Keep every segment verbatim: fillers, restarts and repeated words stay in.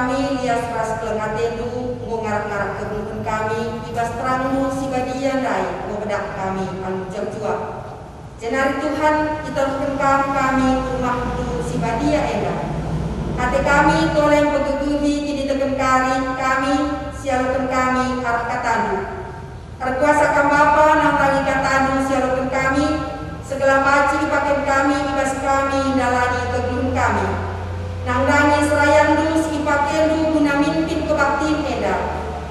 Kami lias ras keleng atendu, enggo ngarak-ngarak kegeluhen kami, i bas terangmu si badia ndai enggo bedak kami alu juak-juak. Jenari Tuhan, iterusken Kam kami ku rumahndu si badia enda. Ate kami tole mpegegehi kiniteken kari kami, sialoken kami arah katandu. Erkuasa Kam Bapa, nandangi katandu sialoken kami, segala banci ipaken kami i bas kami ndalani kegeluhen kami. Nandangi serayandu si ipakendu guna mimpin kebaktin enda,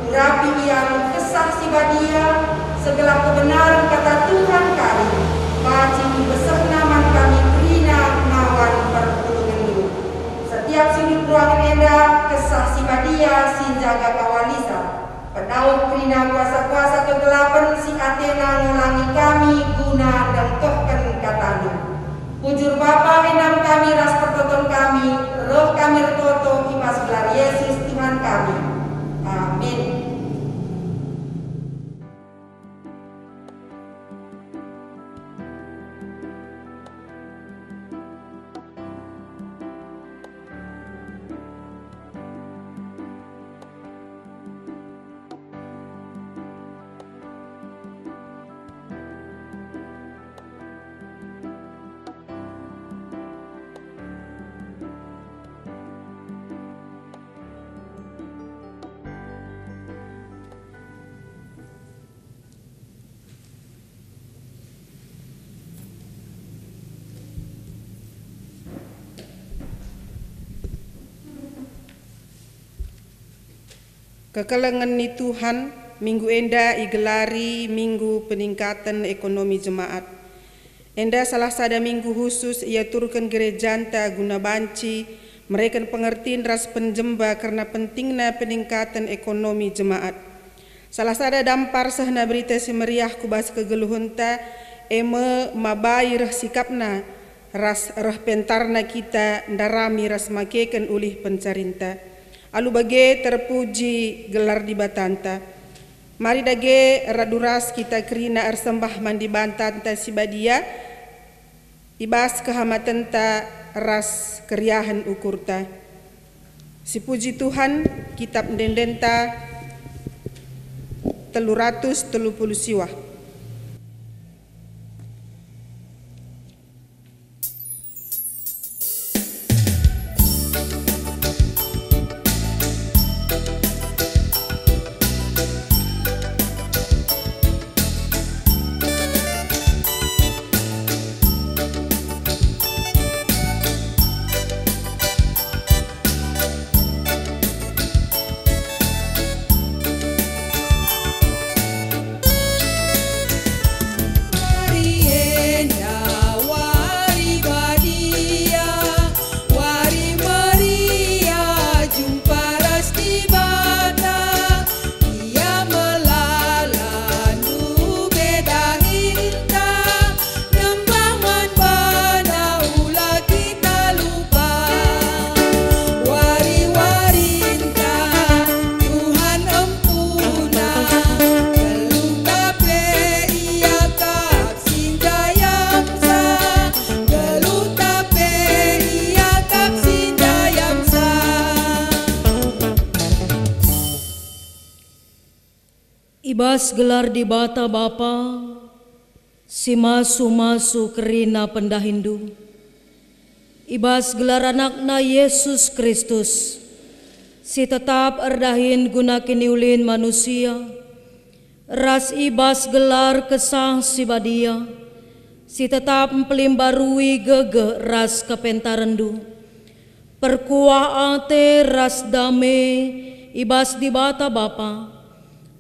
urapi ia alu Kesah Si Badia, segelah kebenaren kata Tuhan kari, banci ibesehna man kami kerina ngawan perpulungenndu. Setiap sudut ruangen enda, Kesah Si Badia si njaga kawalisa. Pedauh kerina kuasa-kuasa kegelapen si atena ngolangi kami guna ndengkehken katandu. Bujur Bapa, endam kami ras pertoton kami, reh kami ertoto i bas gelar Yesus Tuhan kami. Amin. Kekelengen ni Tuhan, minggu enda igelari Minggu Peningkaten Ekonomi Jemaat. Enda salah sada minggu khusus iaturken gerejanta guna banci mereken pengertin ras penjemba kerna pentingna peningkaten ekonomi jemaat. Salah sada dampar sehna Berita Si Meriah ku bas kegeluhenta, e me mabai reh sikapna ras reh pentarna kita ndarami ras makeken ulih pencarinta. Alu bage terpuji gelar Dibatanta. Mari dage radu ras kita kerina ersembah man Dibatanta si badia, i bas kehamatenta ras keriahen ukurta. Sipuji Tuhan, Kitab Ende-endenta telu ratus telu puluh siwah. Wari enda wari badia, wari meriah jumpa ras Dibata. Ia melala ndube dahinta, nembah man baNa ula kita lupa. Wari-warinta Tuhan empuna, geluhta pe iakap si ndai amsa, geluhta pe iakap si ndai amsa. I bas gelar Dibata Bapa, si masu-masu kerina pendahinndu, i bas gelar AnakNa Yesus Kristus, si tetap erdahin guna kiniulin manusia, ras i bas gelar Kesah Si Badia, si tetap mpelimbarui gegeh ras kepentarenndu, perkuah ate ras dame i bas Dibata Bapa,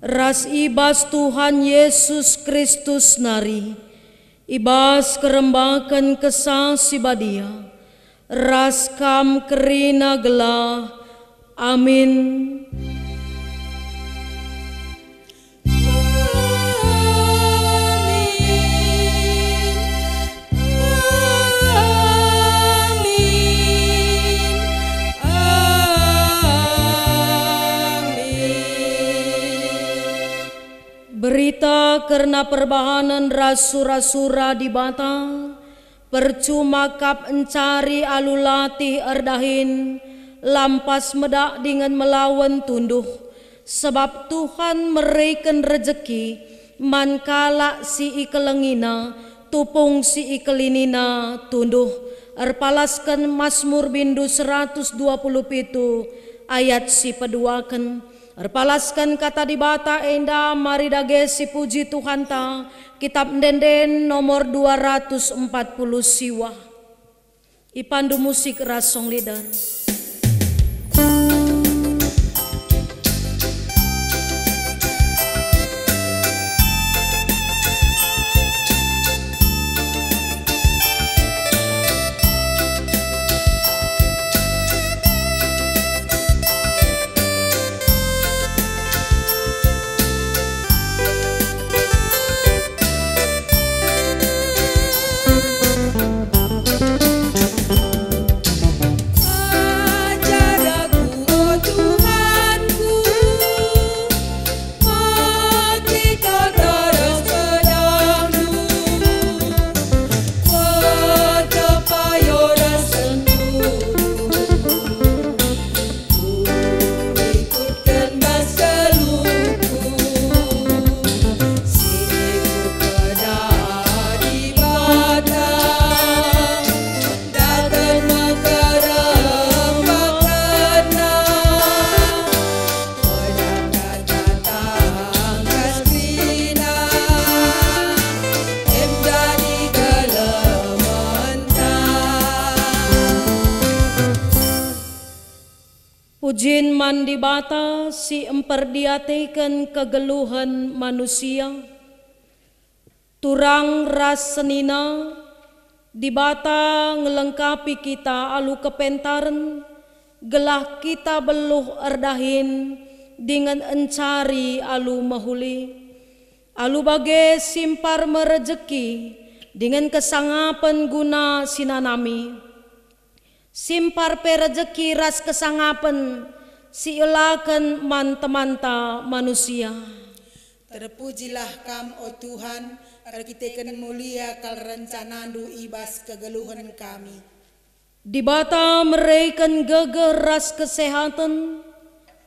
ras i bas Tuhan Yesus Kristus nari, i bas kerembaken Kesah Si Badia, ras kam kerina gelah. Amin. Amin. Amin. Amin. Berita kerna perbahanen ras sura-sura Dibata, percuma kap ncari alu latih erdahin, Lampas medak dingen melawen tunduh, sabap Tuhan mereken rejeki man kalak si ikelengina, tupung si ikelinina tunduh. Erpalasken Masmur bindu seratus dua puluh pitu ayat si peduaken. Erpalasken Kata Dibata enda mari dage sipuji Tuhanta, Kitap Ende-enden nomor dua ratus empat puluh siwa. Ipandu musik ras song leader. Ajar aku, o Tuhanku, mekita terus pedangNdu, petepai oras sengkunu. Kuikutken bas geluhku, si ikutken Dibata, datang mekerembakenna, pejabat datang ras kerina, em jadi kelementa. Pujin man Dibata si mperdiateken kegeluhen manusia. Turang ras senina, Dibata ngelengkapi kita alu kepentaren, gelah kita beluh erdahin dingen encari alu mehuli. Alu bage simpar me rejeki dingen kesangapen guna si nanami. Simpar pe rejeki ras kesangapen si ielaken man temanta manusia. Terpujilah Kam, o Tuhan, erkiteken mulia kal rencanaNdu i bas kegeluhen kami. Dibata mereken gegeh ras kesehaten,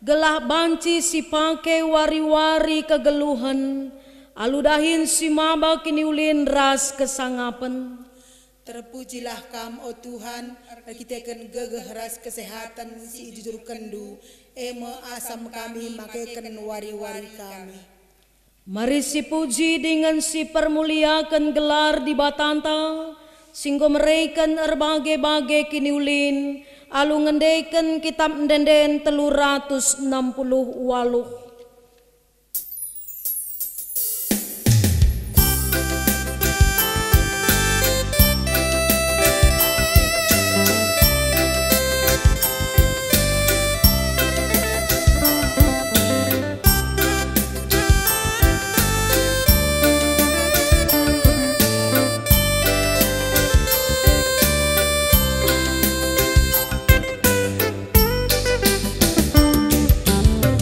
gelah banci sipake wari-wari kegeluhen alu dahin si maba kiniulin ras kesangapen. Terpujilah Kam, o Tuhan, erkiteken gegeh ras kesehaten si ijujurkenNdu, e me asam kami makeken wari-wari kami. Mari sipuji dingen sipermuliaken gelar Dibatanta, si enggo mereken erbage-bage kiniulin, alu ngendeken Kitap Ende-enden telu ratus enam puluh waluh.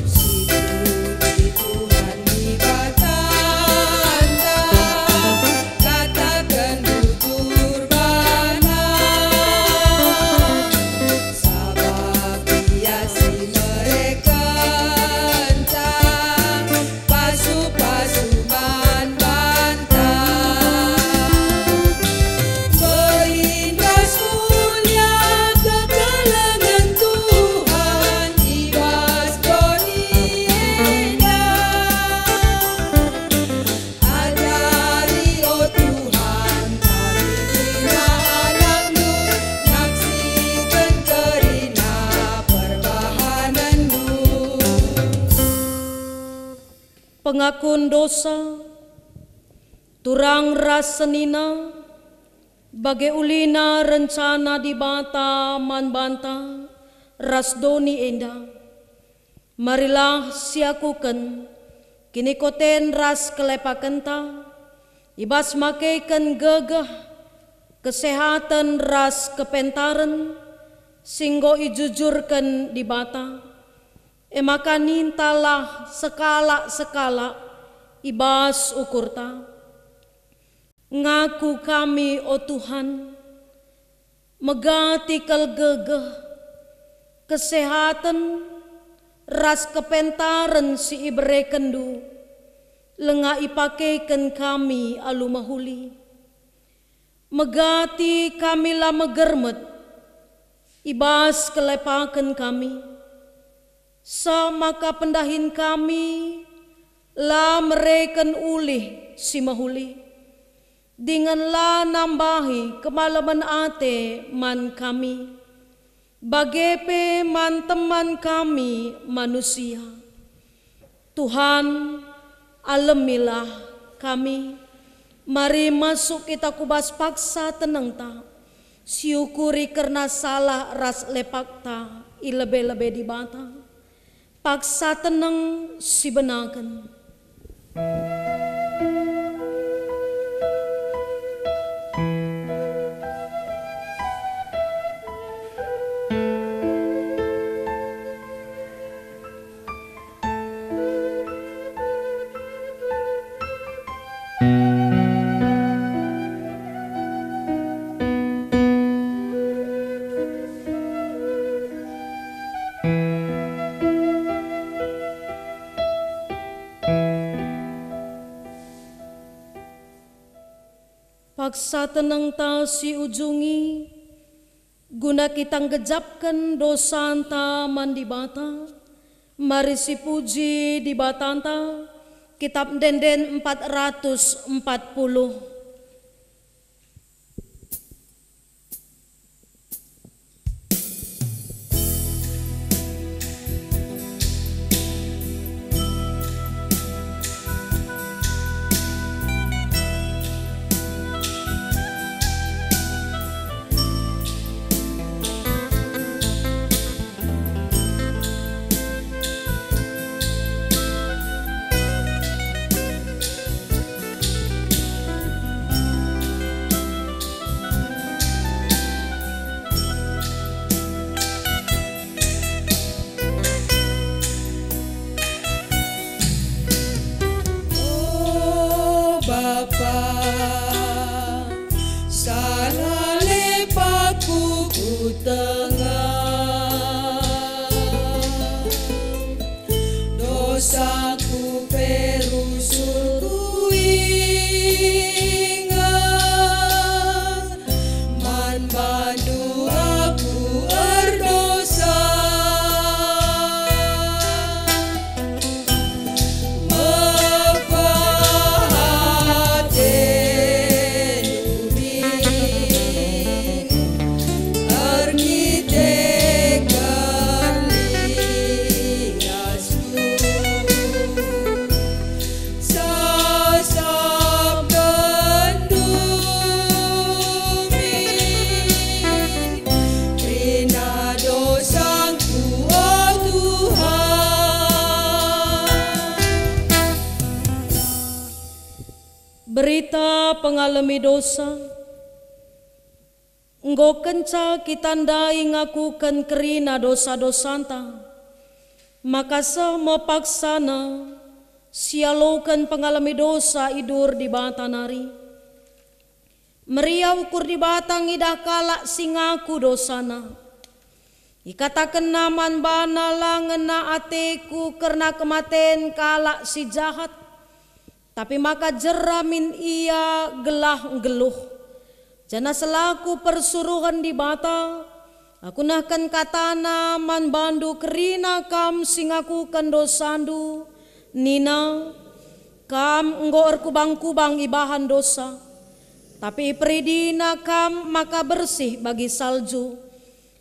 Sipuji Tuhan Dibatanta, kataken bujur bana, sabap Ia si merekenta pasu-pasu man banta. Melintas mulia kekelengen Tuhan i bas doni enda. Ajari, o Tuhan, kami kerina anakNdu, naksiken kerina perbahanenNdu. Pengakun dosa, turang ras senina, bage ulina rencana Dibata man banta ras doni enda. Marilah siakuken kinikoten ras kelepakenta, i bas makeken gegeh, kesehaten ras kepentaren si enggo ijujurken Dibata. E maka nintalah sekalak-sekalak i bas ukurta. Ngaku kami, o Tuhan, megati kal gegeh, Kesehaten ras kepentaren si iberekenndu, langa ipakeken kami alu mehuli. Megati kami la megermet i bas kelepaken kami, seh maka pendahin kami la mereken ulih si mehuli, dingen la nambahi kemalemen ate man kami, bage pe man teman kami manusia. Tuhan, alemilah kami. Mari masuk kita ku bas paksa tenengta, siukuri kerna salah ras lepakta i lebe-lebe Dibata. Paksa teneng sibenaken. Paksa tenengta si ujungi, guna kita nggejapken dosanta man Dibata, mari sipuji Dibatanta. Kitap Ende-enden empat ratus empat puluh. O Bapa, salah lepakku ku tengah. Dosaku pe rusur kuinget, man bandu aku erdosa. Mepahatendu min erkiteken liasku. Sasapkenndu min kerina dosangku, o Tuhan. Berita pengalemi dosa. Enggo kenca kita ndai ngakuken kerina dosa-dosanta, maka seh me paksana sialoken pengalemi dosa i dur Dibata nari. Meriah ukur Dibata ngidah kalak si ngaku dosana. Ikatakenna man bana, "La ngena ateku kerna kematen kalak si jahat, tapi maka jera min ia gelah nggeluh." Janah selaku persuruhen Dibata, aku nehken katana man bandu kerina kam si ngakuken dosandu, nina, "Kam enggo erkubang-kubang ibahan dosa, tapi iperidina kam maka bersih bagi salju.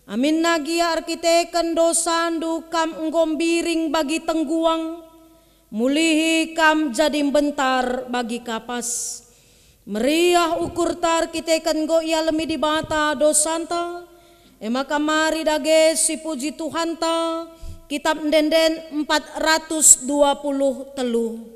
Aminna gia erkiteken dosandu kam enggo mbiring bagi tengguang, mulihi kam jadi mbentar bagi kapas." Meriah ukurta erkiteken enggo ialemi Dibata dosanta, e maka mari dage sipuji Tuhanta. Kitap Ende-enden empat ratus dua puluh telu.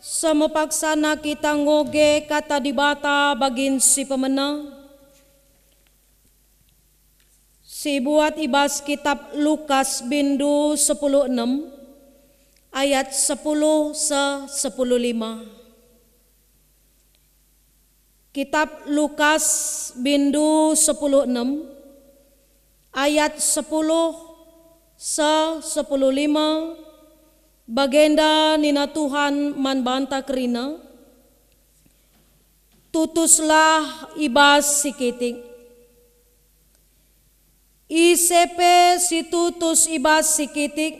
Semepaksana kita ngoge Kata Dibata bagin si pemena, si buat i bas kitap Lukas bindu sepuluh enem ayat sepuluh seh sepuluh lima. Kitap Lukas bindu sepuluh enem ayat sepuluh seh sepuluh lima, bagenda nina Tuhan man banta kerina, "Tutuslah i bas si kitik. Ise pe si tutus i bas si kitik,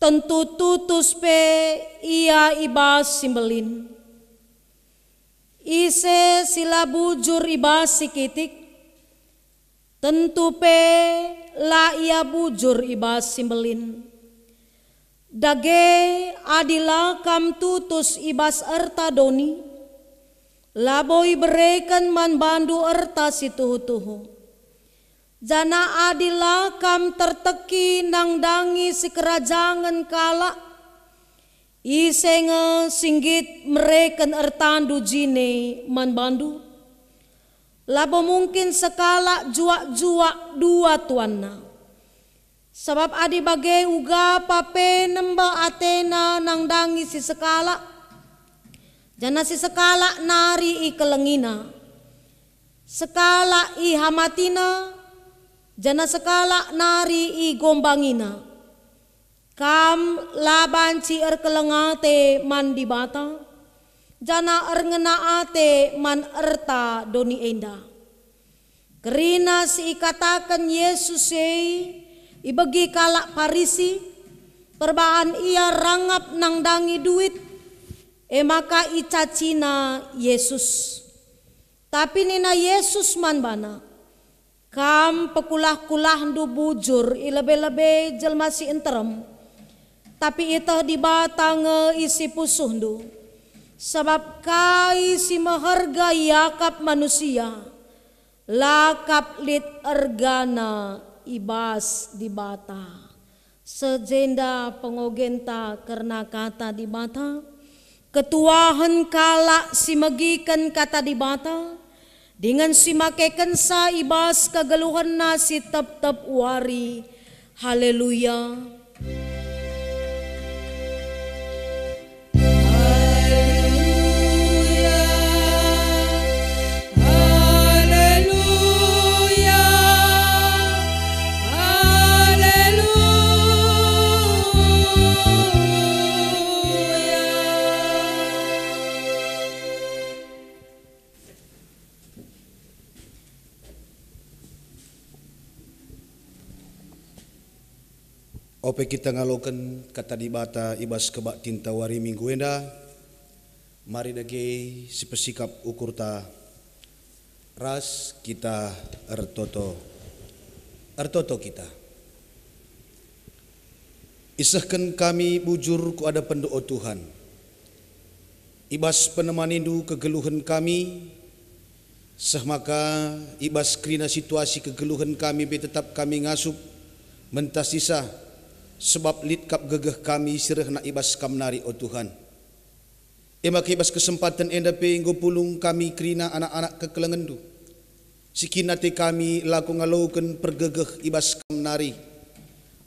tentu tutus pe ia i bas si mbelin. Ise si la bujur i bas si kitik, tentu pe la ia bujur i bas si mbelin. Dage, adi la kam tutus i bas erta doni, labo ibereken man bandu erta si tuhu-tuhu. Janah adi la kam terteki nandangi sikerajangen kalak, ise nge si nggit mereken ertandu jine man bandu? Labo mungkin sekalak juak-juak dua tuanna. Sabap adi bage, uga pa pe nemba atena nandangi si sekalak, janah si sekalak nari ikelengina. Sekalak ihamatina, janah sekalak nari igombangina. Kam la banci erkeleng ate man Dibata, janah erngena ate man erta doni enda." Kerina si ikataken Jesus e ibegi kalak Parisi, perbahan ia rangap nandangi duit, e maka icacina Jesus. Tapi nina Jesus man bana, "Kam pekulah-kulahndu bujur i lebe-lebe jelma si nterem, tapi ieteh Dibata nge isi pusuhndu. Sabap kai si meherga iakap manusia, la kap lit ergana i bas Dibata." Seh jenda pengogenta kerna Kata Dibata, ketuahen kalak si megiken Kata Dibata, dingen si makekenca i bas kegeluhenna si tep-tep wari. Haleluya! Haleluya, haleluya, haleluya. Ope kita ngaloken Kata Dibata i bas kebaktinta wari Minggu enda, mari dage sipesikap ukurta ras kita ertoto. Ertoto kita. Isehken kami bujur ku adepenNdu, o Tuhan. I bas penemaninNdu kegeluhen kami, seh maka i bas kerina situasi kegeluhen kami pe tetap kami ngasup mentasisa, sebab lit kap gegeh kami si rehna i bas Kam nari, o Tuhan. E maka i bas kesempaten enda pe enggo pulung kami kerina anak-anak kekelengenNdu. Si kin ate kami lako ngaloken pergegeh i bas Kam nari,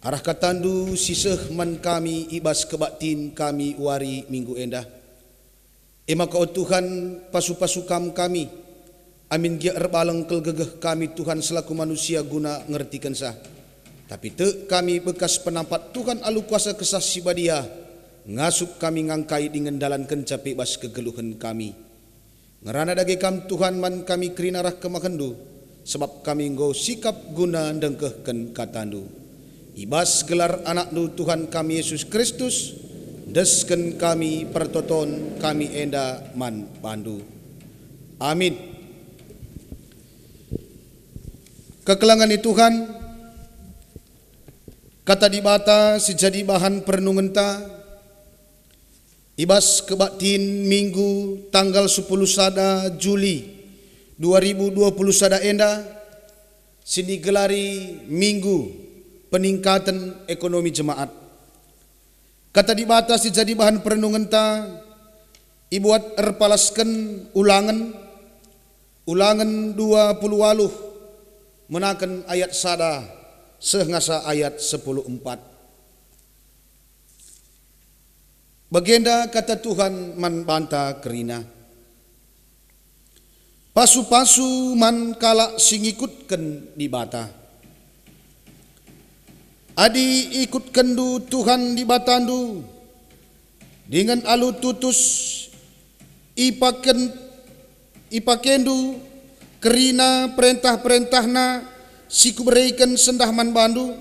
arah KataNdu si seh man kami i bas kebaktin kami wari Minggu enda. E maka, o Tuhan, pasu-pasu Kam kami, amin gia erbaleng kal gegeh kami, Tuhan, selaku manusia guna ngertikenca. Tapi tek kami bekas penampat Tuhan alu kuasa Kesah Si Badia, ngasup kami ngangkai dingen ndalankenca pe bas kegeluhen kami. Ngerana dage Kam, Tuhan, man kami kerina arah kemahenNdu, sabap kami enggo sikap guna ndengkehken KataNdu. I bas gelar AnakNdu, Tuhan kami Yesus Kristus, endesken kami pertoton kami enda man baNdu. Amin. Kekelengen i Tuhan, Kata Dibata si jadi bahan perenungenta i bas kebaktin Minggu tanggal sepuluh sada Juli dua ribu dua puluh sada enda, si digelari Minggu Peningkaten Ekonomi Jemaat. Kata Dibata si jadi bahan perenungenta ibuat erpalasken Ulangen, Ulangen dua puluh waluh, menaken ayat sada seh ngasa ayat sepuluh empat. Bagenda kata Tuhan man banta kerina, "Pasu-pasu man kalak si ngikutken Dibata. Adi ikutkenndu Tuhan Dibatandu, dingen alu tutus ipaken, ipakendu kerina perentah-perentahNa si Kubereken sendah man bandu,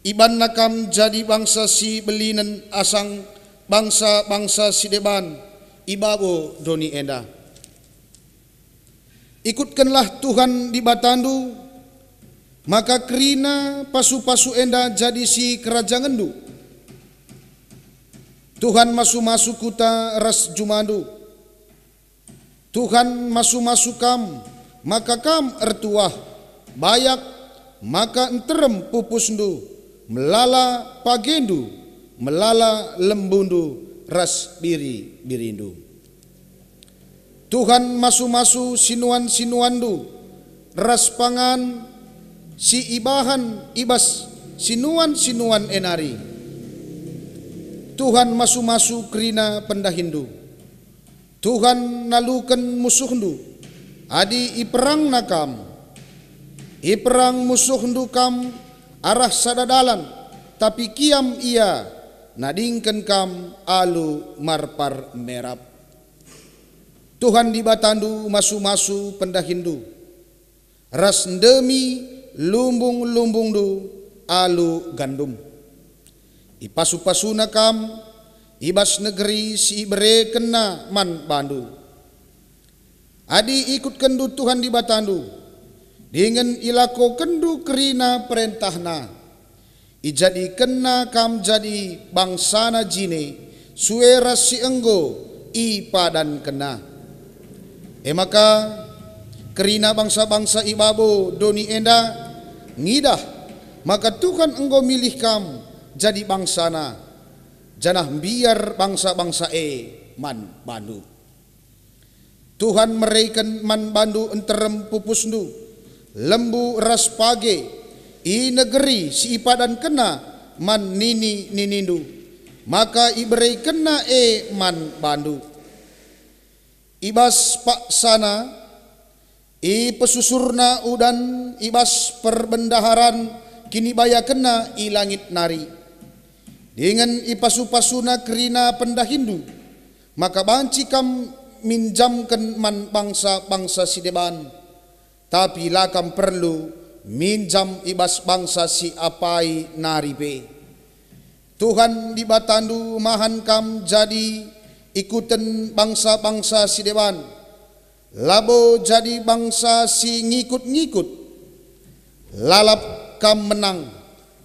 ibanna kam jadi bangsa si belinen asang bangsa-bangsa si deban i babo doni enda. Ikutkenlah Tuhan Dibatandu, maka kerina pasu-pasu enda jadi si kerajangenndu. Tuhan masu-masu kuta ras jumandu. Tuhan masu-masu kam, maka kam ertuah, bayak, maka nterem pupusndu, melala pagendu, melala lembundu ras biri-birindu. Tuhan masu-masu sinuan-sinuanndu, ras pangan si ibahan i bas sinuan-sinuan e nari. Tuhan masu-masu kerina pendahinndu. Tuhan naluken musuhndu, adi iperangna kam. Iperang musuhndu kam arah sada dalan, tapi kiam ia nadingken kam alu marpar merap. Tuhan Dibatandu masu-masu pendahinndu, ras ndemi lumbung-lumbungndu alu gandum. Ipasu-pasuna kam i bas negeri si iberekenNa man bandu. Adi ikutkenndu Tuhan Dibatandu, dingen ilakokenndu kerina perentahNa, ijadikenNa kam jadi bangsaNa jine, sue ras si enggo ipadankenNa. E maka, kerina bangsa-bangsa i babo doni enda ngidah maka Tuhan enggo milih kam jadi bangsaNa, janah mbiar bangsa-bangsa e man bandu. Tuhan mereken man bandu nterem pupusndu, lembu ras page, i negeri si ipadankenNa man nini-ninindu, maka iberekenNa e man bandu. I bas paksana ipesusurNa udan, i bas perbendaharan kinibayakenNa i langit nari. Dingen ipasu-pasuNa kerina pendahinndu, maka banci kam minjamken man bangsa-bangsa si deban, tapi la kam perlu minjam i bas bangsa si apai nari pe. Tuhan Dibatandu mahan kam jadi ikuten bangsa-bangsa si deban, labo jadi bangsa si ngikut-ngikut. Lalap kam menang,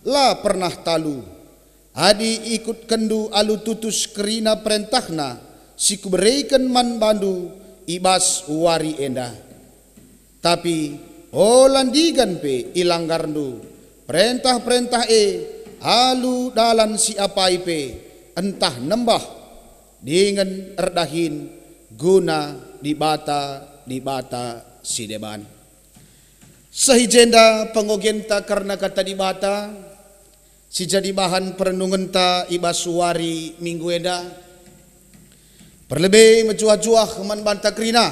la pernah talu. Adi ikutkenndu alu tutus kerina perentahNa si Kubereken man bandu i bas wari enda. Tapi ola ndigan pe ilanggarndu perentah-perentah e alu dalan si apai pe, ntah nembah dingen erdahin guna dibata-dibata si deban. Seh i jenda pengogenta kerna Kata Dibata si jadi bahan perenungenta i bas wari Minggu enda. Perlebe mejuah-juah man banta kerina.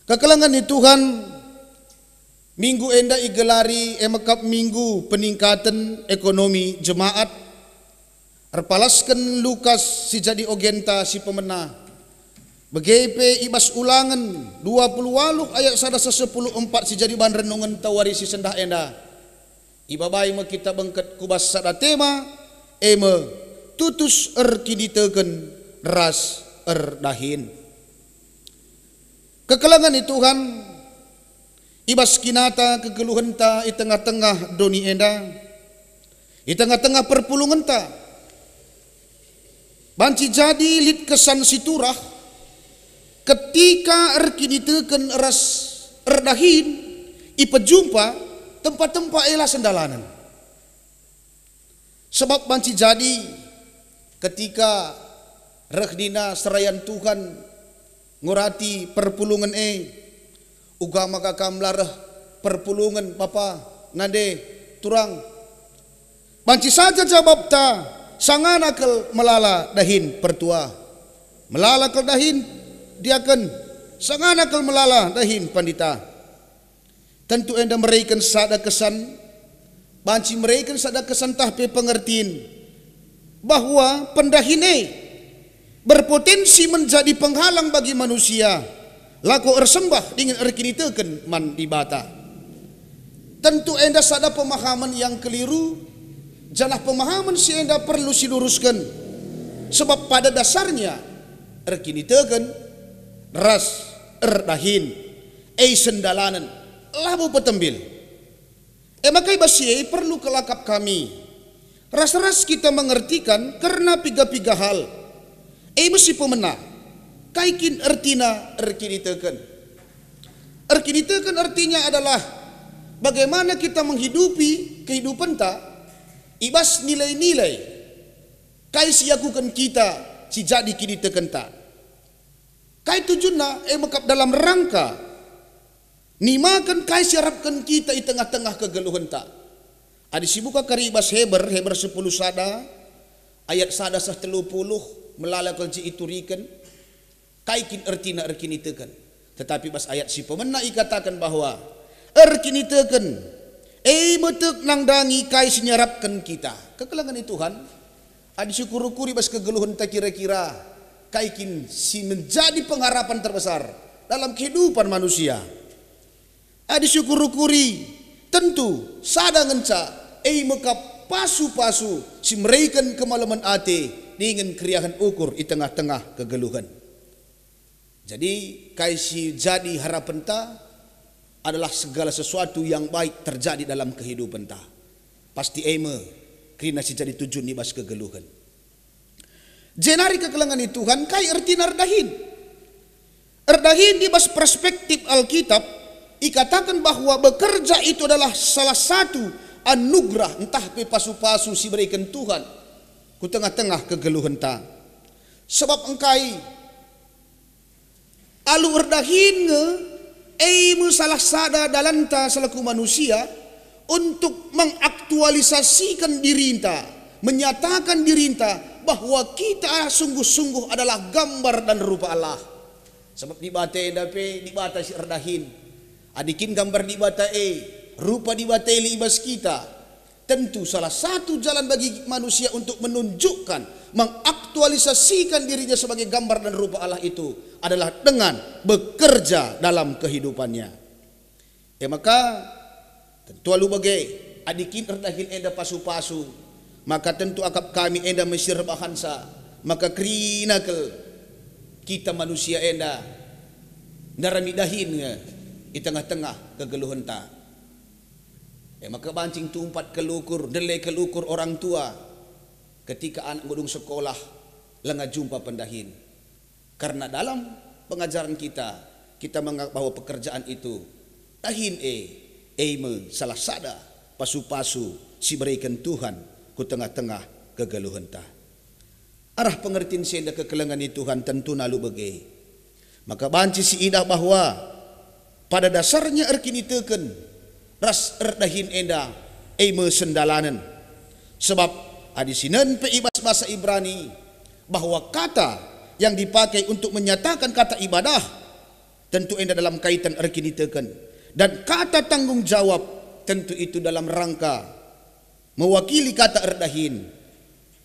Kekelengen ni Tuhan, minggu enda igelari e mekap Minggu Peningkaten Ekonomi Jemaat, erpalasken Lukas si jadi ogenta si pemena. Bage pe i bas Ulangen dua puluh waluh ayat sada seh sepuluh empat si jadi bahan renungenta wari si sendah enda. Ibabai me kita bengket ku bas sada tema, e me, tutus erkiniteken ras erdahin. Kekelengen ni Tuhan, i bas kinata kegeluhenta i tengah-tengah doni enda, i tengah-tengah perpulungenta, banci jadi lit kesan si turah, ketika erkiniteken ras erdahin ipejumpa tempa-tempa e la sendalanen. Sebab banci jadi ketika reh nina serayan Tuhan ngurati perpulungen e, uga maka kam la reh perpulungen bapa, nande, turang. Banci saja jabapta, sangana kal melala dahin pertua, melala kal dahin diaken, sangana kal melala dahin pandita. Tentu enda mereken sada kesan, banci mereken sada kesan tah pe pengertin, bahwa pendahin e berpotensi menjadi penghalang bagi manusia lako ersembah dingen erkiniteken man Dibata. Tentu enda sada pemahaman yang keliru, janah pemahaman si enda perlu silurusken, sebab pada dasarnya erkiniteken ras erdahin e sendalanen, labo petembil. E maka i bas si e perlu kelakap kami ras-ras kita mengertikan kerna piga-piga hal. E me si pemena, kai kin ertina erkiniteken? Erkiniteken ertinya adalah bagaimana kita menghidupi kehidupenta i bas nilai-nilai kai si iakuken kita si jadi kinitekenta. Kai tujunna? E mekap dalam rangka nimaken kai si iarapken kita i tengah-tengah kegeluhenta. Adi sibuka kari i bas Heber, Heber sepuluh sada, ayat sada seh telu puluh, melala kal je ituriken, kai kin ertina erkiniteken. Tetapi bas ayat si pemena ikataken bahwa erkiniteken e me tek nandangi kai si niarapken kita. Kekelengen i Tuhan, adi siukur-ukuri bas kegeluhenta kira-kira kai kin si menjadi pengharapan terbesar dalam kehidupan manusia. Adi siukur-ukuri, tentu sada ngenca e mekap pasu-pasu si mereken kemalemen ate dingen keriahen ukur i tengah-tengah kegeluhen. Jadi, kai si jadi harapenta adalah segala sesuatu yang baik terjadi dalam kehidupenta. Pasti e me kerina si jadi tujun i bas kegeluhen. Jenari kekelengen i Tuhan, kai ertina erdahin? Erdahin i bas perspektif Alkitab, ikataken bahwa bekerja itu adalah salah satu anugerah ntah pe pasu-pasu si ibereken Tuhan ku tengah-tengah kegeluhenta. Sebab engkai? Alu erdahin nge, e me salah sada dalanta selaku manusia untuk mengaktualisasikan dirinta, menyatakan dirinta bahwa kita sungguh-sungguh adalah gambar dan rupa Allah. Sebab Dibata enda pe Dibata si erdahin. Adi kin gambar Dibata e, rupa Dibata e lit i bas kita, tentu salah satu jalan bagi manusia untuk menunjukkan, mengaktualisasikan dirinya sebagai gambar dan rupa Allah itu adalah dengan bekerja dalam kehidupannya. E maka, tentu alu bage, adi kin erdahin enda pasu-pasu, maka tentu akap kami enda mesir bahansa, maka kerina kal kita manusia enda ndarami dahin nge i tengah-tengah kegeluhenta. E maka banci tumpat kal ukur, ndele kal ukur orang tua ketika anak ngudung sekolah langa jumpa pendahin. Karena dalam pengajaran kita, kita menganggap bahwa pekerjaan itu, dahin e, e me salah sada pasu-pasu si ibereken Tuhan ku tengah-tengah kegeluhenta. Arah pengertin si enda kekelengen i Tuhan tentu alu bage. Maka banci siidah bahwa pada dasarnya erkiniteken ras erdahin enda e me sendalanen. Sebab adi sinen pe i bas bahasa Ibrani, bahwa kata yang dipakai untuk menyatakan kata ibadah, tentu enda dalam kaitan erkiniteken, dan kata tanggung jawab, tentu itu dalam rangka mewakili kata erdahin.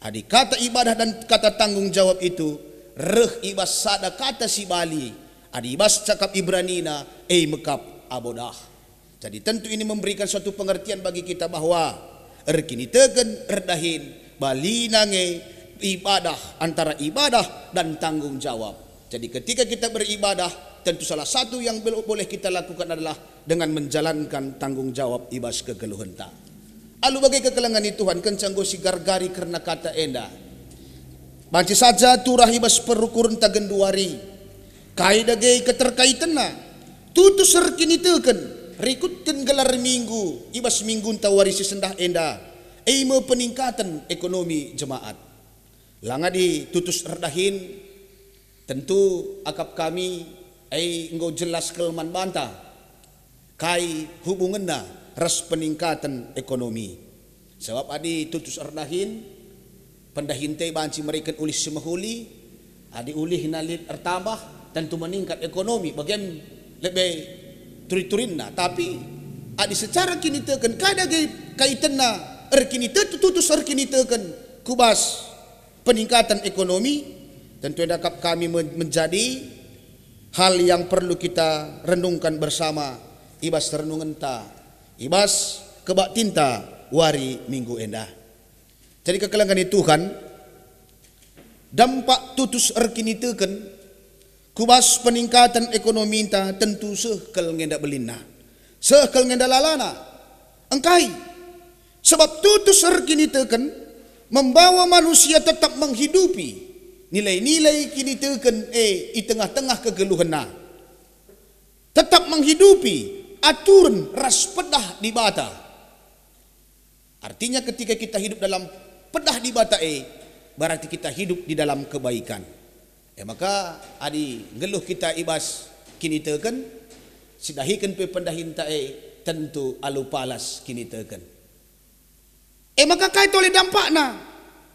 Adi kata ibadah dan kata tanggung jawab itu reh i bas sada kata si bali, adi i bas cakap Ibranina, e mekap abodah. Jadi tentu ini memberikan suatu pengertian bagi kita bahwa erkiniteken, erdahin, balina nge ibadah, antara ibadah dan tanggung jawab. Jadi ketika kita beribadah, tentu salah satu yang bel-, boleh kita lakukan adalah dengan menjalankan tanggung jawab i bas kegeluhenta. Alu bage kekelengen i Tuhan, kenca enggo sigargari kerna kata enda, banci saja turah i bas perukurenta genduari. Kai dage keterkaitenna? Tutus erkiniteken, rikutken gelar Minggu i bas minggunta wari si sendah enda. E me peningkaten ekonomi jemaat. Lang adi tutus erdahin, tentu akap kami e enggo jelas kal man banta kai hubungenna ras peningkaten ekonomi. Sebab adi tutus erdahin, pendahinta banci mereken ulih si mehuli, adi ulihna lit ertambah, tentu meningkat ekonomi, bagen lebe turi-turinna. Tapi adi secara kiniteken, kai dage kaitenna erkinite-, tutus erkiniteken ku bas peningkatan ekonomi, tentu enda kap kami men-, menjadi hal yang perlu kita renungkan bersama i bas renungenta, i bas kebaktinta wari Minggu enda. Jadi kekelengen Tuhan, dampak tutus erkiniteken ku bas peningkatan ekonominta tentu seh kal nge enda belinna, seh kal nge enda lalana. Engkai? Sebab tutus erkiniteken membawa manusia tetap menghidupi nilai-nilai kiniteken e i tengah-tengah kegeluhenna, tetap menghidupi aturen ras pedah Dibata. Artinya, ketika kita hidup dalam pedah Dibata e, berarti kita hidup di dalam kebaikan. E maka, adi nggeluh kita i bas kiniteken, sidahiken pe pendahinta e tentu alu palas kiniteken. E maka, kai tole dampakna?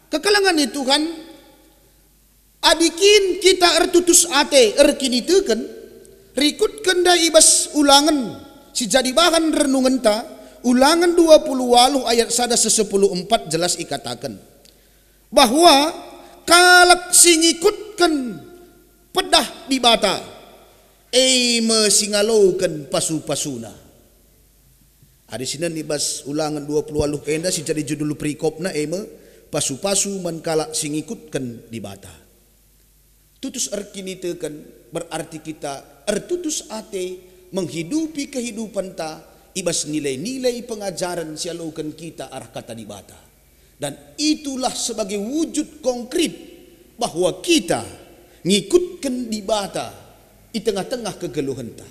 Kekelengen Tuhan, adi kin kita ertutus ate erkiniteken, rikutken ndai i bas Ulangen si jadi bahan renungenta, Ulangen dua puluh waluh ayat sada seh sepuluh empat jelas ikataken bahwa kalak si ngikutken pedah Dibata, e me si ngaloken pasu-pasuna. Adi sinen i bas Ulangen dua puluh waluh enda si jadi judul perikopna, e me pasu-pasu man kalak si ngikutken Dibata. Tutus erkiniteken berarti kita ertutus ate menghidupi kehidupenta i bas nilai-nilai pengajaren si aloken kita arah Kata Dibata. Dan itulah sebagai wujud konkret bahwa kita ngikutken Dibata i tengah-tengah kegeluhenta.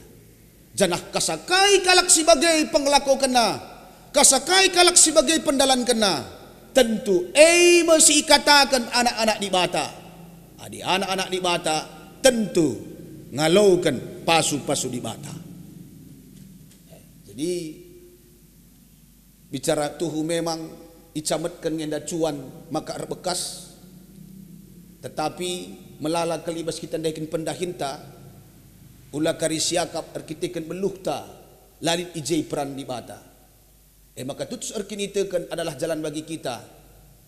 Janah kasakai kalak si bage pengelakokenna, kasakai kalak si bage pendalankenna, tentu e me si ikataken anak-anak Dibata. Adi anak-anak Dibata, tentu ngaloken pasu-pasu Dibata. Jadi, bicara tuhu memang icametken nge enda cuan maka erbekas, tetapi melala kal i bas kita ndahiken pendahinta, ula kari siakap erkiteken beluhta, la lit i je peran Dibata. E maka tutus erkiniteken adalah jalan bagi kita,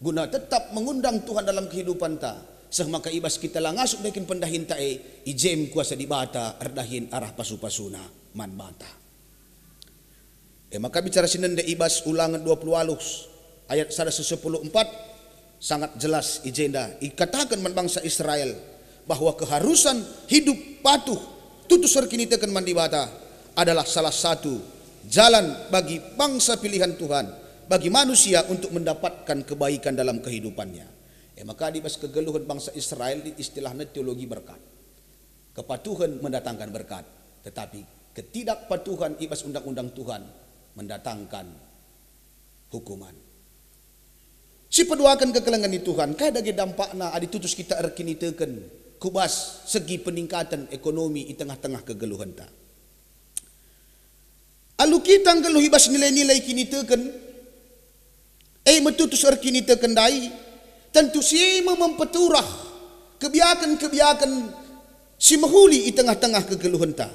guna tetap mengundang Tuhan dalam kehidupanta, seh maka i bas kita la ngasup ndahiken pendahinta e, i je me kuasa Dibata erdahin arah pasu-pasuna man banta. E maka bicara si nende i bas Ulangen dua puluh waluh ayat sada seh sepuluh empat sangat jelas i jenda ikataken man bangsa Israel bahwa keharusan hidup patuh tutus erkiniteken man Dibata adalah salah satu jalan bagi bangsa pilihan Tuhan, bagi manusia untuk mendapatkan kebaikan dalam kehidupannya. E maka di bas kegeluhen bangsa Israel istilahna teologi berkat. Kepatuhen mendatangkan berkat, tetapi ketidakpatuhan i bas undang-undang Tuhan mendatangkan hukuman. Sipeduaken kekelengen ni Tuhan, kai dage dampakna adi tutus kita erkiniteken ku bas segi peningkaten ekonomi i tengah-tengah kegeluhenta? Alu kita nggeluh i bas nilai-nilai kiniteken, e me tutus erkiniteken ndai, tentu si e me mempeturah kebiaken-kebiaken si mehuli i tengah-tengah kegeluhenta.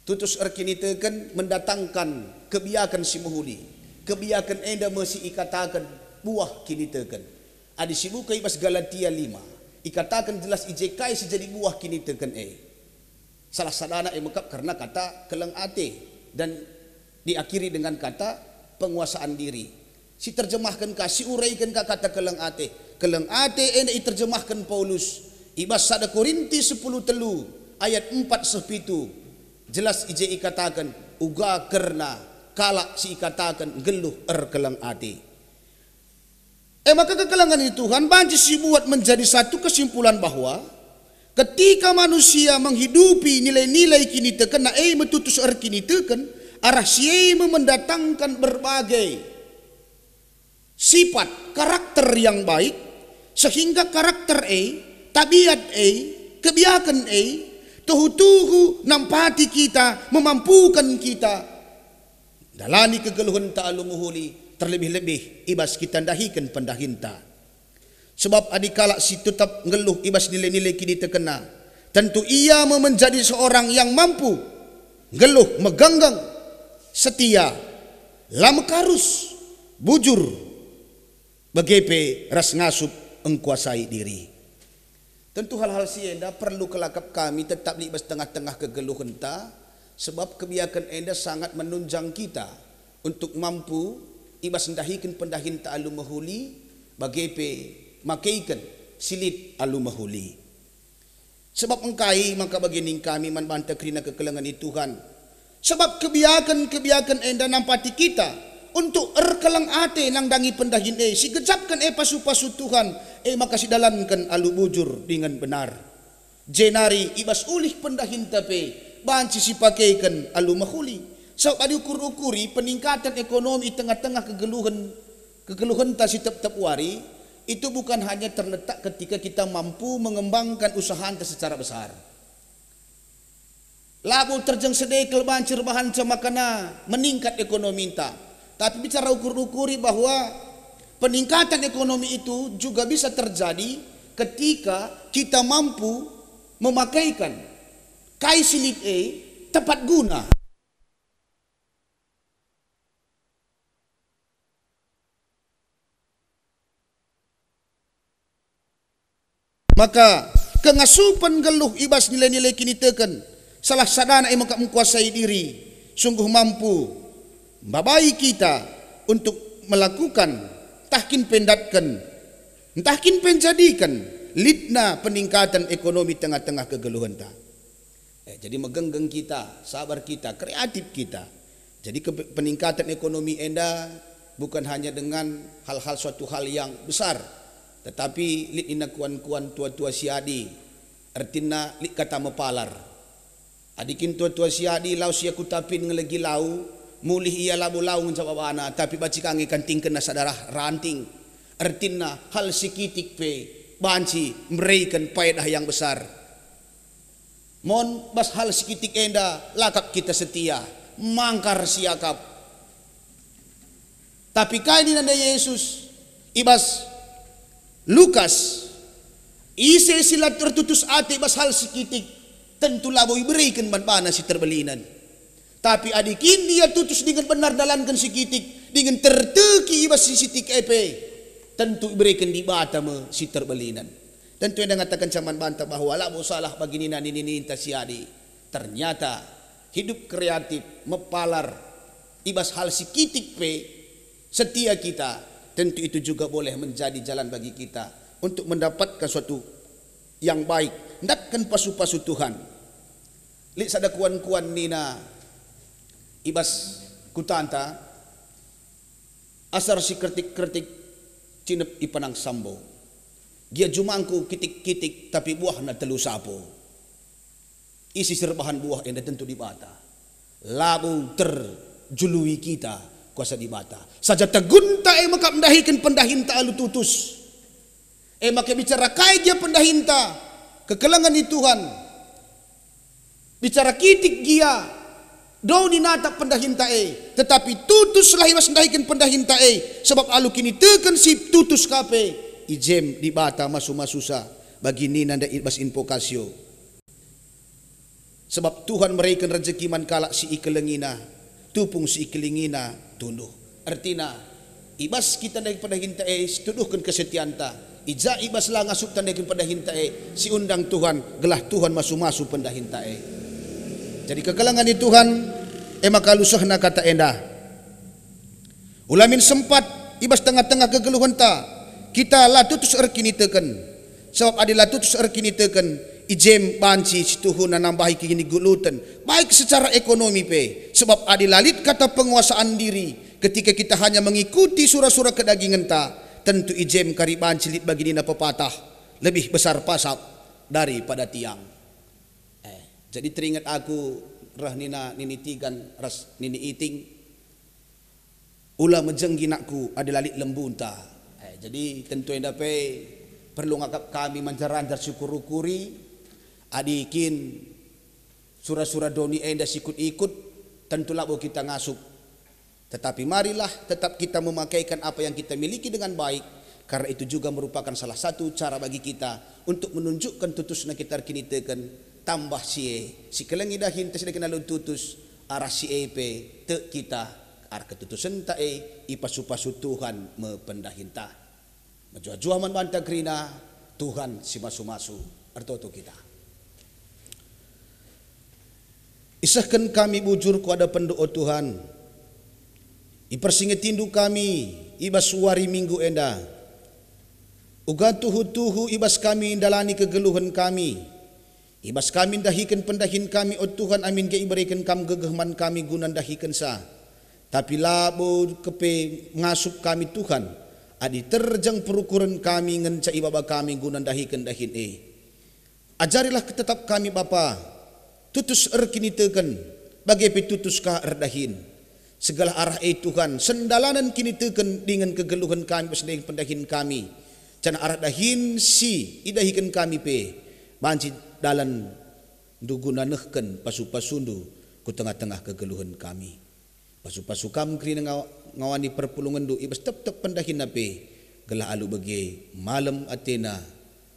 Tutus erkiniteken mendatangkan kebiaken si mehuli. Kebiaken enda me si ikataken buah kiniteken. Adi sibuka i bas Galatia lima, ikataken jelas i je kai si jadi buah kiniteken e. Salah sadana e mekap kerna kata keleng ate dan diakhiri dengan kata penguasaan diri. Si terjemahken ka, si uraiken ka kata keleng ate. Keleng ate enda iterjemahken Paulus i bas sada Korinti sepuluh telu ayat empat seh pitu. Jelas i je ikataken uga kerna kalak si ikataken nggeluh erkeleng ate. E maka kekelengen ni Tuhan banci sibuat menjadi satu kesimpulan bahwa ketika manusia menghidupi nilai-nilai kinitekenna e me tutus erkiniteken, arah si e me mendatangkan berbagai sifat, karakter yang baik, sehingga karakter e, tabiat e, kebiaken e, tuhu-tuhu nampati kita, memampuken kita ndalani kegeluhenta alu mehuli, terlebih-lebih i bas kita ndahiken pendahinta. Sebab adi kalak si tetap nggeluh i bas nilai-nilai kinitekenna, tentu ia me menjadi seorang yang mampu, nggeluh, megenggeng, setia, la mekarus, bujur, bage pe ras ngasup engkuasai diri. Tentu hal-hal si enda perlu kelakap kami tetap lit bas tengah-tengah kegeluhenta, sebab kebiaken enda sangat menunjang kita untuk mampu i bas ndahiken pendahinta alu mehuli, bage pe makeiken si lit alu mehuli. Sebab engkai maka bage ning kami man banta kerina kekelengen i Tuhan? Sebab kebiaken-kebiaken enda nampati kita untuk erkeleng ate nandangi pendahin e, si gejapken e pasu-pasu Tuhan, e maka sidalanken alu bujur dingen benar. Jenari i bas ulih pendahinta pe banci sipakeiken alu mehuli. Sabap adi ukur-ukuri peningkatan ekonomi i tengah-tengah kegeluhen, kegeluhenta si tep-tep wari, itu bukan hanya terletak ketika kita mampu mengembangkan usahanta secara besar. Labo terjeng sedekel banci erbahanca makana meningkat ekonominta. Tapi bicara ukur-ukuri bahwa peningkatan ekonomi itu juga bisa terjadi ketika kita mampu memakaikan kai si lit e tepat guna. Maka kengasupen nggeluh i bas nilai-nilai kiniteken, salah sadana e maka mengkuasai diri, sungguh mampu mbabai kita untuk melakukan, ntah kin pendatken, ntah kin penjadiken litna peningkatan ekonomi tengah-tengah kegeluhenta. Eh, jadi megenggeng kita, sabar kita, kreatif kita. Jadi ke-, peningkatan ekonomi enda bukan hanya dengan hal-hal suatu hal yang besar, tetapi lit nina kuan-kuan tua-tua si adi, ertina lit kata mepalar. Adi kin tua-tua si adi lau si aku tapin ngelegi lau, mulih ia labo lau ngenca babana, tapi banci ka nge kantingkenna sadarah ranting. Ertina hal si kitik pe banci mereken paedah yang besar. Mon bas hal si kitik enda lakap kita setia, mangkar siakap. Tapi kai nina Yesus i bas Lukas, ise si la ertutus ate bas hal si kitik, tentu labo ibereken man bana si terbelinen. Tapi adi kin ia tutus dingen benar ndalanken si kitik, dingen terteki i bas si sitik e pe, tentu ibereken Dibata me si terbelinen. Tentu enda ngatakenca man banta bahwa labo salah bagi nina nini-ninta si adi. Ternyata hidup kreatif, mepalar, i bas hal si kitik pe, setia kita, tentu itu juga boleh menjadi jalan bagi kita untuk mendapatkan suatu yang baik, ndatken pasu-pasu Tuhan. Lit sada kuan-kuan nina i bas kutanta, asar si kertik-kertik cinep ipenang sambo. Gia jumangku kitik-kitik, tapi buahna telu sapo. Ise si erbahan buah enda tentu Dibata. Labo terjului kita kuasa Dibata. Saja tegunta e maka mendahiken pendahinta alu tutus. E maka bicara kai gia pendahinta, kekelengen i Tuhan. Bicara kitik gia, doni natap pendahinta e, tetapi tutuslah i bas ndahiken pendahinta e, sebab alu kiniteken si tutus ka pe, i jem Dibata masu-masusa, bagi nina nda i bas invokasio. Sebab Tuhan mereken rejeki man kalak si ikelengina, tupung si ikelengina tunduh. Ertina, i bas kita ndahiken pendahinta e situduhken kesetianta, i ja i bas la ngasup tandeken pendahinta e si undang Tuhan, gelah Tuhan masu-masu pendahinta e. Jadi kekelengen i Tuhan, e maka lusehna kata enda. Ulamin sempat i bas tengah-tengah kegeluhenta, kita la tutus erkiniteken. Sebab adi la tutus erkiniteken, i jem banci situhuna nambahi kiniguluten, baik secara ekonomi pe. Sebab adi la lit kata penguasaan diri, ketika kita hanya mengikuti sura-sura kedagingenta, tentu i jem kari banci lit bagi nina pepatah, lebih besar pasak daripada tiang. Eh, jadi teringat aku reh nina nini Tigan ras nini Iting. Ula mejenggi nakku adi la lit lembunta. Eh, jadi tentu enda pe perlu ngakap kami manjar-anjar siukur-ukuri, adi kin sura-sura doni enda sikut-ikut, tentu labo kita ngasup. Tetapi marilah tetap kita memakaikan apa yang kita miliki dengan baik, karena itu juga merupakan salah satu cara bagi kita untuk menunjukkan tutusna kita erkiniteken, tambah si e, sikelengi dahinta sidahin alu tutus, arah si e pe tek kita, arah ketutusenta e ipasu-pasu Tuhan me pendahinta. Mejuah-juah man banta kerina, Tuhan si masu-masu ertoto kita. Isehken kami bujur ku adapenndu, o Tuhan. Ipersingetindu kami i bas wari Minggu enda. Uga tuhu-tuhu i bas kami ndalani kegeluhen kami. I bas kami ndahiken pendahin kami, o Tuhan, amin gia ibereken Kam gegeh man kami guna ndahikenca. Tapi labo kepe ngasup kami, Tuhan, adi terjeng perukuren kami ngenca ibaba kami guna ndahiken dahin e. Ajarilah tetap kami, Bapa, tutus erkiniteken, bage pe tutus ka erdahin. Segala arah e, Tuhan, sendalanen kiniteken dingen kegeluhen kami bas dahin pendahin kami, janah arah dahin si idahiken kami pe banci dalan ndu guna nehken pasu-pasundu ku tengah-tengah kegeluhen kami. Pasu-pasu Kam kerina ngaw-, ngawani perpulungenndu i bas tep-tep pendahinna pe, gelah alu bage malem atena,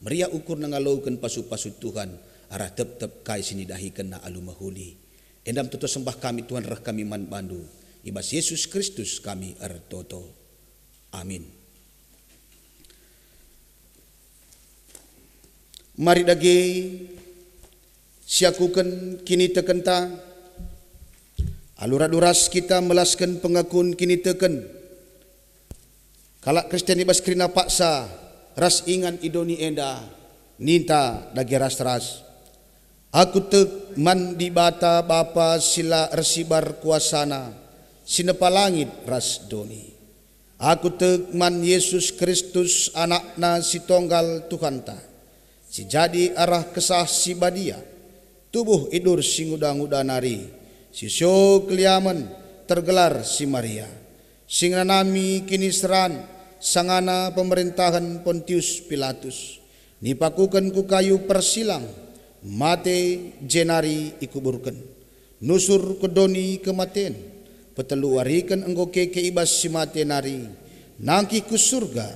meriah ukurna ngaloken pasu-pasu Tuhan arah tep-tep kai si nidahikenna alu mehuli. Enda me toto sembah kami, Tuhan, reh kami man bandu. I bas Yesus Kristus kami ertoto. Amin. Mari dage siakuken kinitekenta, alu radu ras kita melasken pengakun kiniteken kalak Kristen i bas kerina paksa ras ingan i doni enda, ninta dage ras-ras. Aku tek man Dibata Bapa si la ersibar kuasaNa, si nepa langit ras doni. Aku tek man Jesus Kristus, AnakNa si Tonggal Tuhanta, si jadi arah Kesah Si Badia, tubuh idur si nguda-nguda nari, si sio keliamen, tergelar si Maria, si ngenanami kiniseran sangana pemerentahen Pontius Pilatus, nipakuken ku kayu persilang, mate, jenari ikuburken. Nusur ku doni kematen, peteluwariken enggo keke i bas si mate nari, nangkih ku Surga,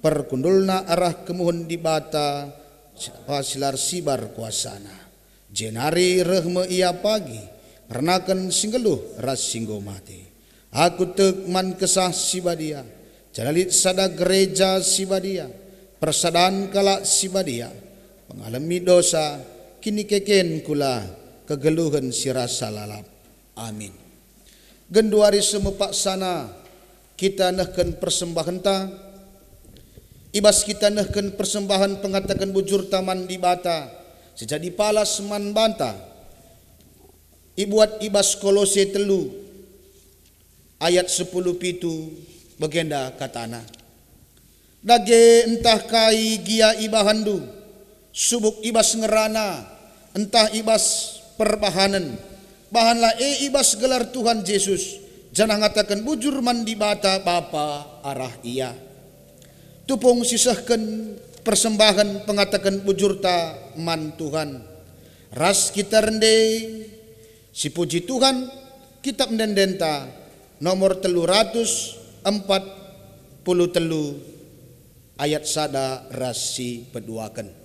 perkundulna arah kemuhen Dibata si la ersibar kuasaNa. Jenari reh me Ia pagi, ernaken si nggeluh ras si enggo mate. Aku tek man Kesah Si Badia, janah lit sada gereja si badia, persadan kalak si badia, pengalemi dosa, kinikeken kula, kegeluhen si rasa lalap. Amin. Genduari si mepaksana kita nehken persembahenta, i bas kita nehken persembahen pengataken bujurta man Dibata, si jadi palas man banta, ibuat i bas Kolose telu ayat sepuluh pitu, bagenda katana, "Dage ntah kai gia ibahanndu, subuk i bas ngerana, ntah i bas perbahanen, bahanlah e i bas gelar Tuhan Jesus, janah ngataken bujur man Dibata Bapa arah Ia." Tupung sisehken persembahen pengataken bujurta man Tuhan. Ras kita rende, sipuji Tuhan, kitab ende-endenta, nomor telu ratus empat puluh telu, ayat sada ras si peduaken.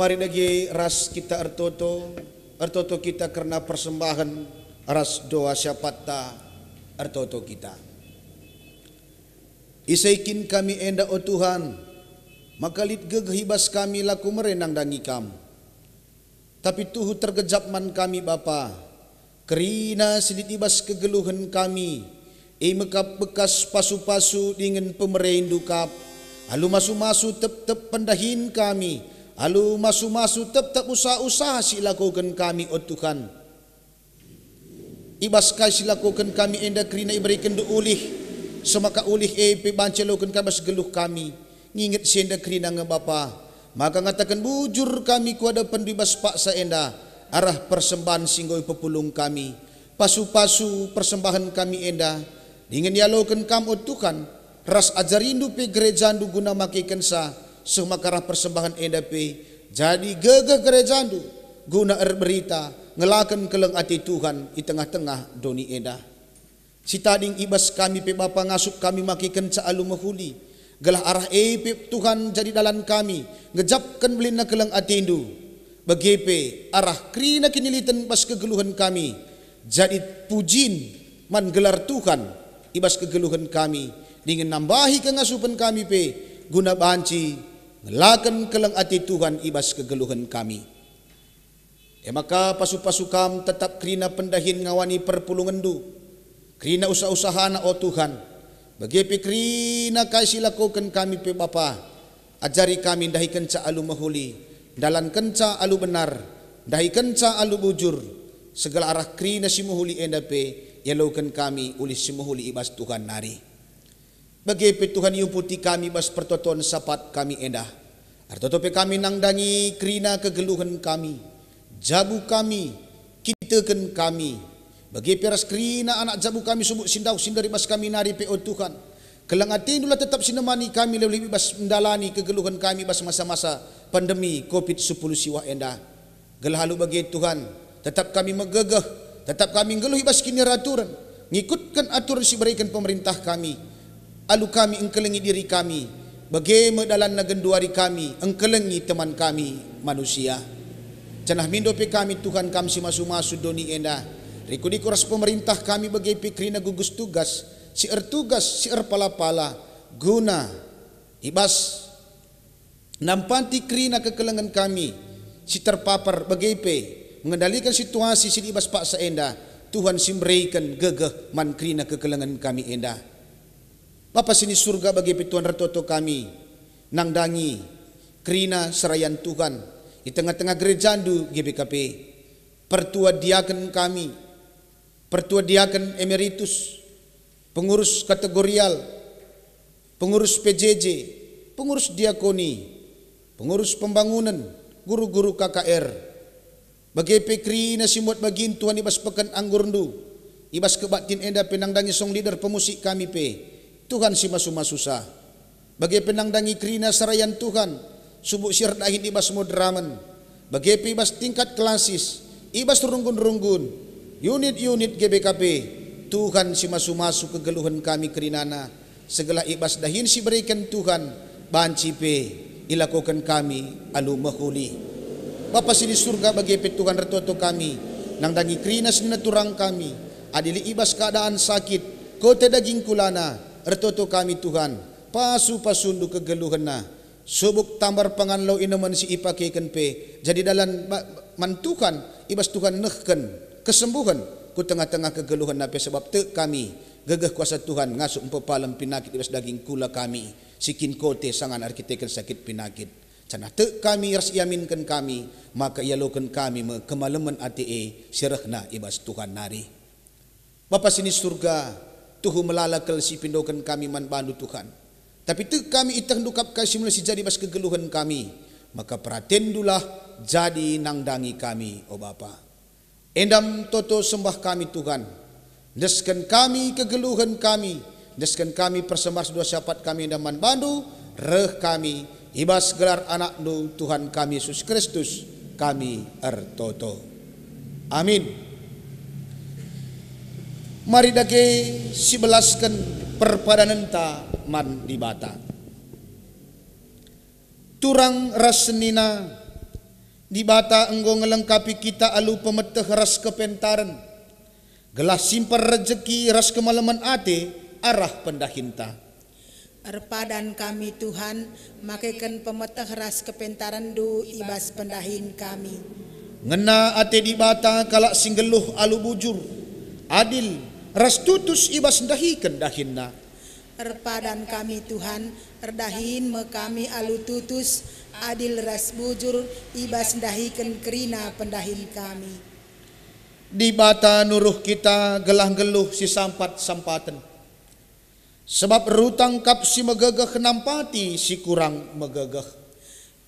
Mari dage ras kita ertoto, ertoto kita kerna persembahen ras doa syapatta, ertoto kita. Isai kin kami enda, o Tuhan, maka lit gegeh i bas kami lako mere nandangi Kam. Tapi tuhu tergejap man kami, Bapa, kerina si lit i bas kegeluhen kami, e me kap bekas pasu-pasu dingen pemereNdu kap, alu masu-masu tep-tep pendahin kami, alu masu-masu tep-tep usaha-usaha si ilakoken kami, o Tuhan. I bas kai si ilakoken kami enda kerina iberekenNdu ulih, semaka ulih e pe banci ialoken kami bas geluh kami. Nginget si enda kerina nge, Bapa, maka ngataken bujur kami ku adepenNdu i bas paksa enda, arah persembahen si enggo ipepulung kami. Pasu-pasu persembahen kami enda, dingen ialoken Kam, o Tuhan, ras ajariNdu pe gerejaNdu guna makekenca, seh maka arah persembahen enda pe jadi gegeh gerejaNdu guna erberita, ngelaken keleng ate Tuhan i tengah-tengah doni enda. Si tading i bas kami pe, Bapa, ngasup kami makekenca alu mehuli, gelah arah e pe, Tuhan, jadi dalan kami ngejapken belinna keleng ateNdu. Bage pe arah kerina kiniliten bas kegeluhen kami, jadi pujin man gelar Tuhan i bas kegeluhen kami, dingen nambahi kengasupen kami pe guna banci ngelaken keleng ate Tuhan i bas kegeluhen kami. E maka pasu-pasu Kam tetap kerina pendahin ngawani perpulungenNdu, kerina usaha-usahana, o Tuhan, bage pe kerina kai si ilakoken kami pe, Bapa. Ajari kami ndahikenca alu mehuli, ndalankenca alu benar, ndahikenca alu bujur, segala arah kerina si mehuli enda pe ialoken kami ulih si mehuli i bas Tuhan nari. Bage pe Tuhan iumputi kami bas pertoton Sabat kami enda. Ertoto pe kami nandangi kerina kegeluhen kami, jabu kami, kiniteken kami. Bage pe ras kerina anak jabu kami subuk si ndauh si nderi bas kami nari pe, o Tuhan. Keleng ateNdu la tetap si nemani kami lebih-lebih bas mendalani kegeluhen kami bas masa-masa pandemi covid sepuluh siwah enda. Gelah alu bage, Tuhan, tetap kami megegeh, tetap kami nggeluh i bas kiniraturen, ngikutken aturen si ibereken pemerintah kami. Alu kami engkelengi diri kami, bage me dalanna genduari kami engkelengi teman kami manusia. Janah mindo pe kami, Tuhan, Kam si masu-masu doni enda, riku-riku ras pemerintah kami bage pe kerina gugus tugas, si ertugas, si erpala-pala, guna i bas nampati kerina kekelengen kami si terpapar, bage pe mengendaliken situasi si lit i bas paksa enda. Tuhan si mereken gegeh man kerina kekelengen kami enda. Bapa si ni Surga, bage pe Tuhan, ertoto kami nandangi kerina serayan Tuhan i tengah-tengah gerejaNdu G B K P. Pertua diaken kami, pertua diaken emeritus, pengurus kategorial, pengurus P J J, pengurus diakoni, pengurus pembangunen, guru-guru K K R, bage pe kerina si muat bagin, Tuhan, i bas peken anggurNdu, i bas kebaktin enda pe nandangi song leader pemusik kami pe, Tuhan, si masu-masusa. Bage pe nandangi kerina serayan Tuhan, subuk si erdahin i bas moderamen, bage pe i bas tingkat klasis, i bas runggun-runggun, unit-unit G B K P, Tuhan, si masu-masu kegeluhen kami kerinana, segelah i bas dahin si ibereken Tuhan, banci pe ilakoken kami alu mehuli. Bapa si ni Surga, bage pe Tuhan, ertoto kami nandangi kerina senina turang kami, adi lit i bas keadaan sakit, kote daging kulana, ertoto kami, Tuhan, pasu-pasuNdu kegeluhenna, subuk tambar pangan labo inemen si ipakeken pe jadi dalan ba-, man Tuhan, i bas Tuhan nehken kesembuhen ku tengah-tengah kegeluhenna pe, sebab tek kami, gegeh kuasa Tuhan ngasup mpepalem pinakit i bas daging kula kami, si kin kote sangana erkiteken sakit pinakit. Janah tek kami ras iaminken kami, maka ialoken kami me kemalemen ate e si rehna i bas Tuhan nari. Bapa si ni Surga, tuhu melala kal si ipindoken kami man baNdu, Tuhan. Tapi tek kami ietehndu kap kai si mula si jadi bas kegeluhen kami, maka peratenNdulah jadi nandangi kami, o Bapa. Endam toto sembah kami, Tuhan. Endesken kami kegeluhen kami, endesken kami persembahen doa syapat kami enda man baNdu, reh kami, i bas gelar AnakNdu, Tuhan kami Yesus Kristus, kami ertoto. Amin. Mari dage sibelasken perpadanenta man Dibata. Turang ras senina, Dibata enggo ngelengkapi kita alu pemeteh ras kepentaren, gelah simpar rejeki ras kemalemen ate arah pendahinta. Erpadan kami, Tuhan, makeken pemeteh ras kepentarenNdu i bas pendahin kami. Ngena ate Dibata kalak si nggeluh alu bujur, adil, ras tutus i bas ndahiken dahinna. Erpadan kami, Tuhan, erdahin me kami alu tutus, adil ras bujur i bas ndahiken kerina pendahin kami. Dibata nuruh kita gelah nggeluh si sampat-sampaten. Sebab rutang kap si megegeh nampati si kurang megegeh.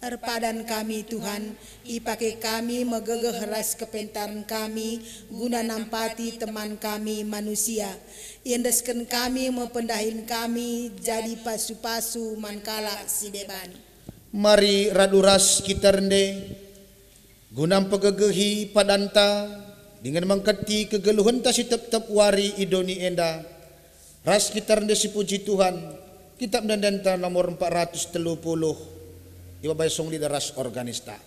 Erpadan kami, Tuhan, ipake kami megegeh ras kepentaren kami guna nampati teman kami manusia. Iendesken kami me pendahin kami jadi pasu-pasu man kalak si deban. Mari radu ras kita rende, guna mpegegehi padanta dingen mengketi kegeluhenta si tep-tep wari i doni enda. Ras kita rende sipuji Tuhan, kitab ende-endenta nomor empat ratus telu puluh, ibabai song leader ras organista.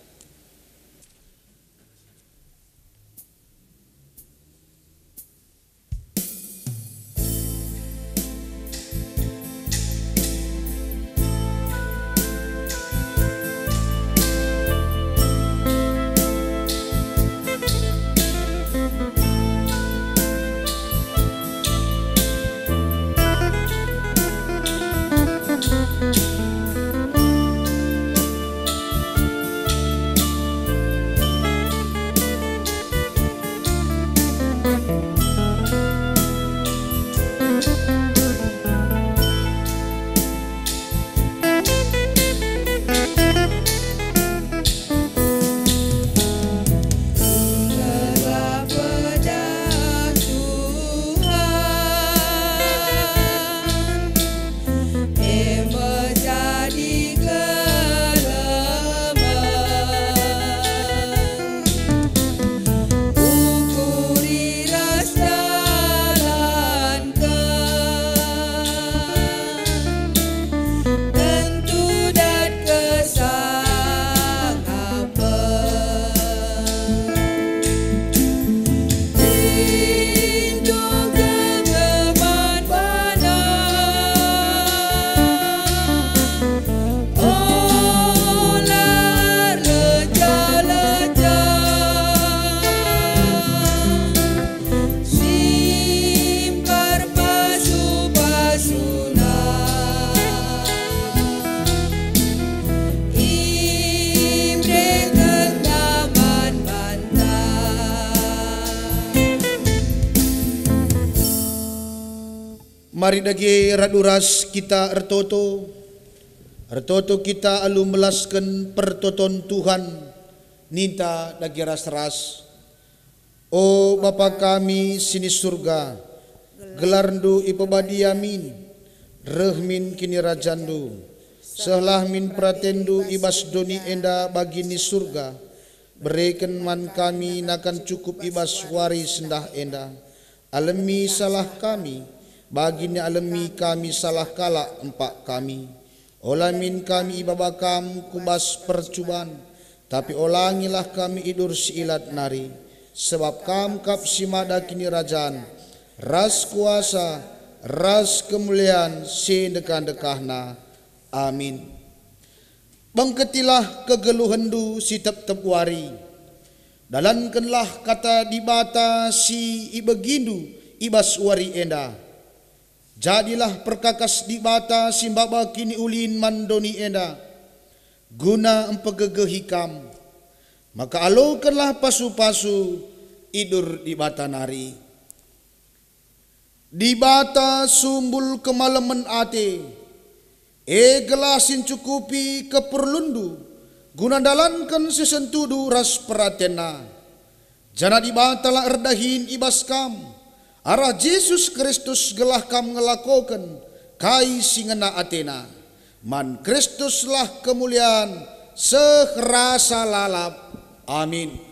Ukuri ras dalanken, tentu dat kesangapen. Rindu gegeman bana, ola erleja-leja, simpar pasu-pasuna, iberekenna man banta. Mari dage radu ras kita ertoto. Ertoto kita alu melasken pertoton Tuhan, ninta dage ras-ras. O Bapa kami si ni Surga, gelarNdu ipebadia min, reh min kinirajanNdu, sehlah min peratenNdu i bas doni enda bagi ni Surga. Bereken man kami nakan cukup i bas wari sendah enda. Alemi salah kami, bagi nialemi kami salah kalak empak kami. Ola min kami ibaba Kam ku bas percuban, tapi olangilah kami idur si ilat nari, sebab Kam kap si mada kinirajan, ras kuasa, ras kemulian si ndekah-ndekahna. Amin. Bengketilah kegeluhenNdu si tep-tep wari. Dalankenlah kata Dibata si ibegiNdu i bas wari enda. Jadilah perkakas Dibata si maba kiniulin man doni enda, guna mpegegehi kam. Maka alokenlah pasu-pasu idur Dibata nari. Dibata sumbul kemalemen ate, e gelah si ncukupi keperlunndu guna ndalanken si sentudu ras peratenNa. Janah Dibatalah erdahin i bas kam arah Jesus Kristus gelah kam ngelakoken kai si ngena ateNa. Man Kristuslah kemulian seh rasa lalap. Amin.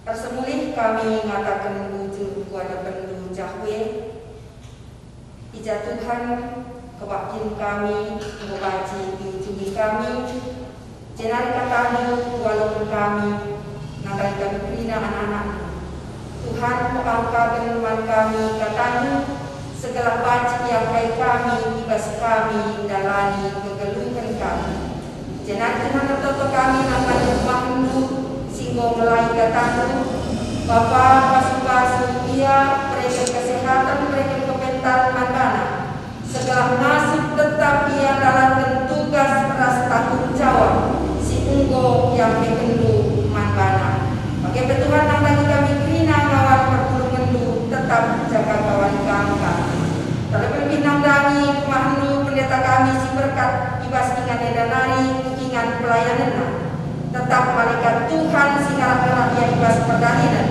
Ersemulih kami ngataken bujur ku adepenNdu, Jahwe. I ja Tuhan, kebaktin kami enggo banci iujuhi kami, jenari kataNdu ialoken kami, nandangi kami kerina anak-anakNdu. Tuhan, pekangkaken man kami kataNdu, segelah banci iangkai kami i bas kami ndalani kegeluhen kami. Jenari Tuhan, ertoto kami nang bas rumahNdu si enggo melai kataNdu. Bapa, pasu-pasu ia, bereken kesehatan, bereken kepentaren man bana, segelah ngasup tetap ia ndalanken tugas ras tanggung jawab si enggo iampekenNdu man bana. Bage pe Tuhan, nandangi kami kerina ngawan perpulungenNdu, tetap jaga kawan kami. Terlebih-lebih nandangi kemahenNdu pendeta kami si berkat i bas ingan enda nari, ingan pelayanenna. Tetap malekat Tuhan si ngerak-ngerak ia i bas perdalanen,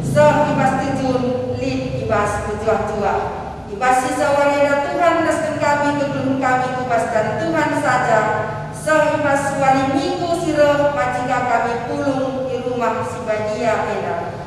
seh i bas tujun, lit i bas pejuah-juah. I bas sisa wari enda Tuhan, endesken kami kegeluhen kami ku bas dan Tuhan saja, seh i bas wari Minggu si reh banci ka kami pulung i rumah si badia enda.